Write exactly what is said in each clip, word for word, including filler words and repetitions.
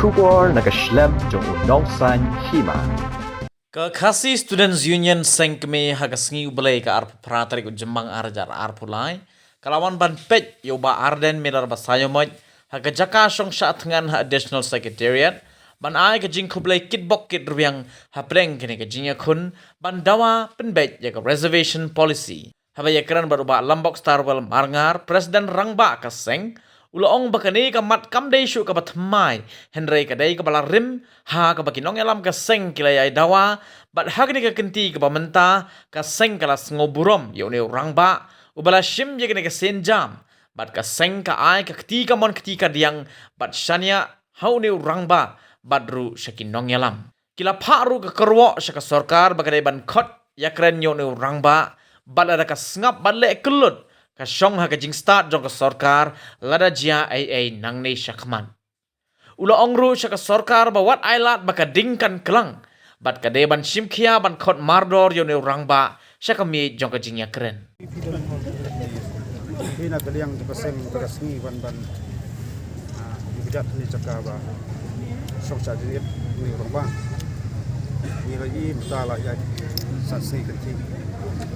Khubor na ka shlem jong u Nongsaiñ Hima. Ka Khasi Students Union Seng Kmie ha ka sngi u Blei ka arphew phra tarik u Jymmang ar hajar arphew lai ka la wan ban peit ïa u Bah Ardent Miller Basaiawmoit ha ka jaka shong shah thngan ha Additional Secretariat ban ai ka jingkhublei kitbok kitrwiang hapdeng kane ka jingïakhun ban dawa pynbeit ïa ka reservation policy. Haba ïakren bad u Bah Lambok Starwell Marngar, President Rangbah ka seng, u la ong ba kane ka mat kam dei shuh kaba thymmai, hynrei ka dei kaba la rim ha kaba ki nongïalam ka seng ki la ïai dawa, bad ha kane ka kynti kaba mynta ka seng ka la sngewburom ïa une u rangbah uba la shim ïa kane ka sienjam, bad ka seng ka ai ka kti kamon kti kadiang bad shaniah ha une u rangbah bad ruh sha ki nongïalam. Ki la phah ruh ka kyrwoh sha ka sorkar ba ka dei ban khot ïakren ïa une u rangbah bad lada ka sngap bad leh kyllut, ka shong ha ka jingstad jong ka sorkar lada jia ei ei nangne shakhmat. U la ong ruh sha ka sorkar ba wat ailad ba ka ding kan klang bad ka dei ban shim khia ban khot mardor ïa une u rangbah sha ka miej jong ka jingïakren. Phi na ka liang jong ka seng ka sngi ban ban, ah, ïa ka jaka ba shong shah jingit une u rangbah. Ngi la ïohi mynta la ïa san sngi ka jing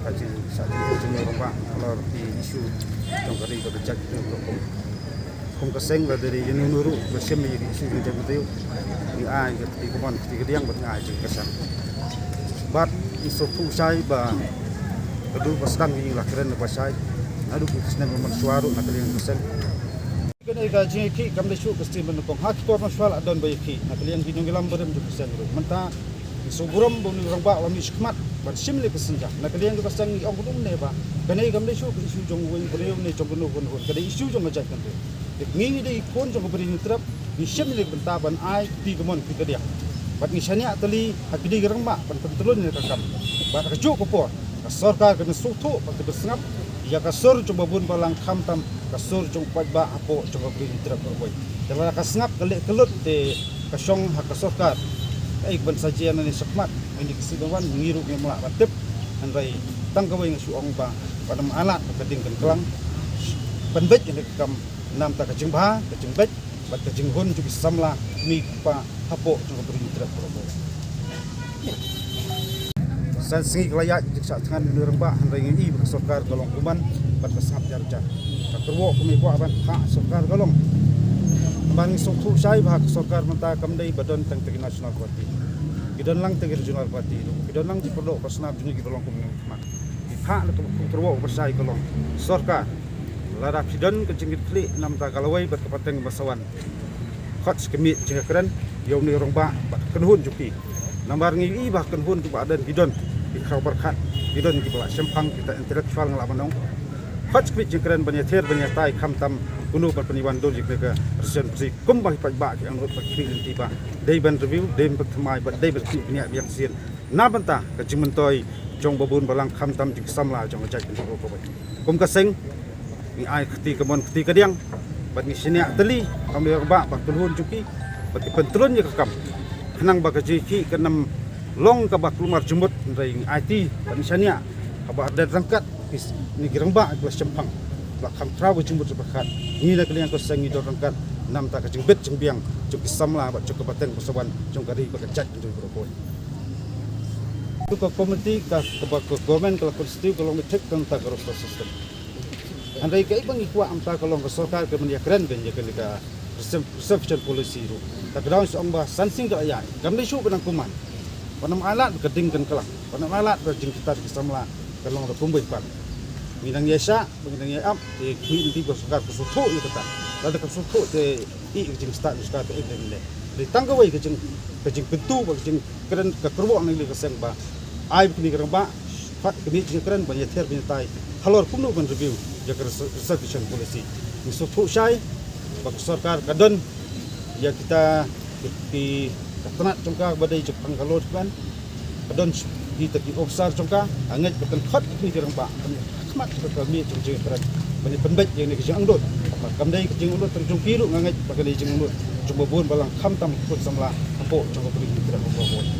ka jing shah jingit une u rangbah. Halor ki issue jong ka ri ka jait jong ka kum. Kum ka seng la dei ïa une u ruh ba shim ïa ki issue jong ka jait. Ngi ai ka kti kamon kti kadiang bad ngi ai jingkyrshan. Bad ngi sngewthuh shai ba ka dur ba sdang ngi la kren ba shai. Naduh ki snem mynshuwa ruh na ka liang ka seng. Kane ka jingïakhih kam dei shuh ka stem ba nyngkong, ha ki por mynshuwa la don ba ïakhih na ka liang ki nongïalam barim jong ka seng ruh. Mynta ngi sngewburom ba une u rangbah u la mih shakhmat ban shim ïa ka sienjam. Na ka liang ka seng ngi ong kumne ba kane kam dei shuh ka issue jong uwei u briew ne jong kano kano, ka dei issue jong ka jait kynthei. Te ngi ngi dei ki khun jong ka Bri Hynñiewtrep, ngi shim ïa ka bynta ban ai kti kamon kti kadiang. Bad ngi shaniah tylli ha kine ki rangbah ban pyntylun ïa ka kam. Bad ha kajuh ka por ka sorkar kan sngewthuh bad kan sngap ïa ka sur jong ba bun balang, khamtam ka sur jong u paidbah hapoh jong ka Bri Hynñiewtrep baroh kawei. Te lada ka sngap ka leh kyllut te ka shong ha ka sorkar kaei kaban sa jia nangne shakhmat. Ngi ki shu ban wan, ngi ruh ngim lah ban tip. Hynrei tang kawei nga shu ong ba, ba ym ailad ba ka ding kan klang. Pynbeit ïa ka kam namar ka jingbha, ka jingbeit bad ka jinghun jong ki samla kmie kpa hapoh jong ka Bri Hynñiewtrep baroh kawei. San sngi ka la ïaid jingshah thngan une u rangbah, hynrei ngi ïohi ba ka sorkar ka long kumne bad ka sngap jar jar. Ka kyrwoh kmie kwah ban phah sorkar ka long. Namar ngi sngewthuh shai ba ka sorkar mynta kam dei ba don tang ki National Party. Ki don lang ki Regional Party ruh. Ki don lang ki paralok parasnam jong ngi kiba long kum ngi khmat. Ki phah la ka kyrwoh ba shai ka long. Sorkar, lada phi don ka jingkitkhlieh namar ka lawei bad ka pateng ba sa wan, khot sha ka miej jingkren ïa une u rangbah bad ka kynhun jong ki. Namar ngi ïohi ba ka kynhun jong Bah Ardent ki don ki khraw pyrkhat, ki don kiba la shemphang, kita intellectual nga lah ban ong. Khot sha ka miej jingkren ban ïathied ban ïatai, khamtam kumno ban pynïawan dur ïa kane ka reservation policy. Kumba ki paidbah ki angnud bad ki khmih lynti ba dei ban review, dei ban pynthymmai bad dei ban khmih bniah biang sien na bynta ka jingmyntoi jong ba bun balang, khamtam jong ki samla jong ka jaitbynriew baroh kawei. Kum ka seng ngi ai kti kamon kti kadiang bad ngi shaniah tylli ha une u rangbah bad ka kynhun jong ki bad ki pyntlun ïa ka kam, khnang ba ka jingïakhih kan ym long kaba kulmar jingmut. Hynrei ngi aiti bad ngi shaniah haba Bah Ardent ryngkat kine ki rangbah kiba la shemphang, ba la kham khraw ka jingmut jingpyrkhat, ngi na ka liang ka seng ngi don ryngkat namar ka jingbit jingbiang jong ki samla bad jong ka pateng ba sa wan jong ka ri bad ka jaitbynriew baroh kawei. Ka komiti ka, kaba ka government ka la constitute ka long beit thik tang ka roster system. Hynrei kaei ba ngi kwah mynta ka long ka sorkar kan ïakren beit ïa kane ka reserve-, reservation policy ruh. Te ka daw ngi sa ong ba san sngi ka la ïaid, kam dei shuh ba nang kumne. Ba ym ailad ba ka ding kan klang, ba ym ailad ba jingkitar ki samla kan long da kumwei pat. Ngi dang ïaishah, ba ngi dang ïaap, te ki khmih lynti ba sorkar ka sngewthuh ïa kata. Lada kam sngewthuh te ïa ka jingstad jong sorkar te ïa ka dei. Dei tang kawei ka jing, ka jingkyntu ba ka jingkren ka kyrwoh na ka liang ka seng ba ai ba kine ki rangbah phah ka miej jingkren ban ïathied ban ïatai halor kumno ban review ïa ka res-, reservation policy. Ngi sngewthuh shai ba ka sorkar ka don ïa kita ki, ki, ka tnat jong ka ba dei jong ka Bangalore jong ka. Ka don kita ki officer jong ka, nga ngeit ba kan khot ïa kine ki rangbah ban ïa khmat ka miej jong jingkren ban ïa pynbeit ïa kane ka jingangnud. Bad kam dei ka jingangnud tang jong ki ruh, nga ngeit ba ka dei jingangnud jong ba bun balang khamtam ki khun samla hapoh jong ka Bri Hynñiewtrep baroh kawei.